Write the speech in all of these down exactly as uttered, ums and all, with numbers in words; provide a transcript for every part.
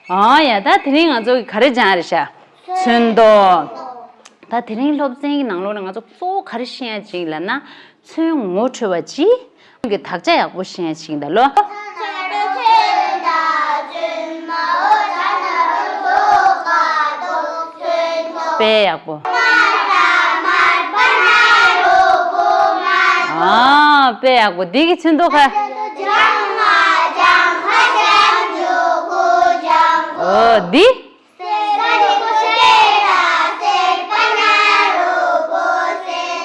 ཨ་ཡ། ད་དེ་རིང་ང་ཚོ་གི་ག་རེ་སྦྱངས་རེད་ཤག་ཚོན་མདོག་ད་དེ་རིང་སློབ་ཚན་གྱི་ནང་ལོགས་ནས་ང་ཚོ་གཙོ་བོ་ག་རེ་ཤེས་ཡ་ཅིག་ལབ་ན། ཚོན་ངོ་འཕྲོད་པ་ཅིག་གི་དག་ཆ་ཡག་པོ་ཤེས་ཡ་ཅིག་ད་ལོ། དཔེ་ཡག་པོ། ཨ། དཔེ་ཡག་པོ། འདི་གི་ཚོན་མདོག་ག་ཨོ། འདི།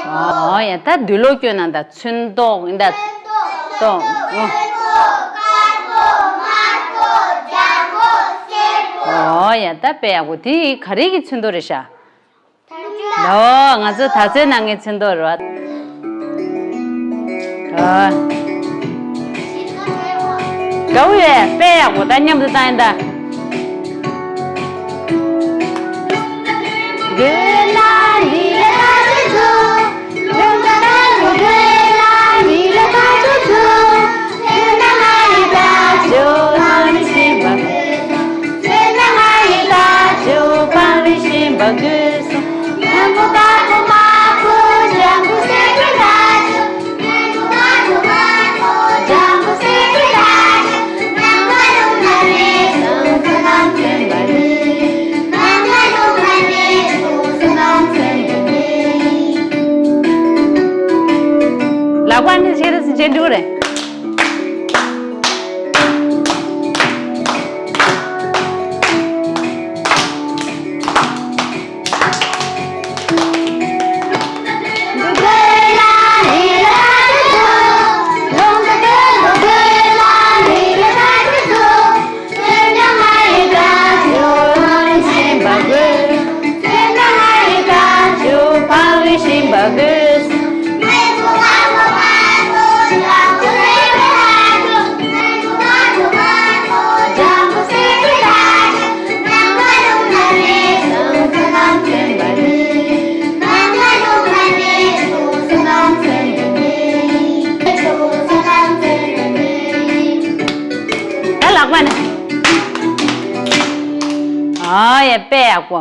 ཨོ་ཡ། ད་འདུག་ལོ། སྐྱོན་ན་ད་ཚོན་མདོག་ཡིན་ད། མདོག་ཨོ། ཨོ་ཡ། ད་དཔེ་ཡག་པོ། དེ་ག་རེ་གི་ཚོན་མདོག་རེད་ཤག་ལོ། ང་ཚོ་དག་ཆའི་ནང་གི་ཚོན་མདོག་རེད་བ། ཨ། དགའ་བོ་ཡོད། དཔེ་ཡག་པོ། ད་མཉམ་དུ་བཏང་ཡིན་ད། ལག་པ་ནི་ཤེས་རེད་ཟིན་ཅན་འགྲོ་རེད། ད་ལག་པ་ནས། ཨ་ཡ། དཔེ་ཡག་པོ།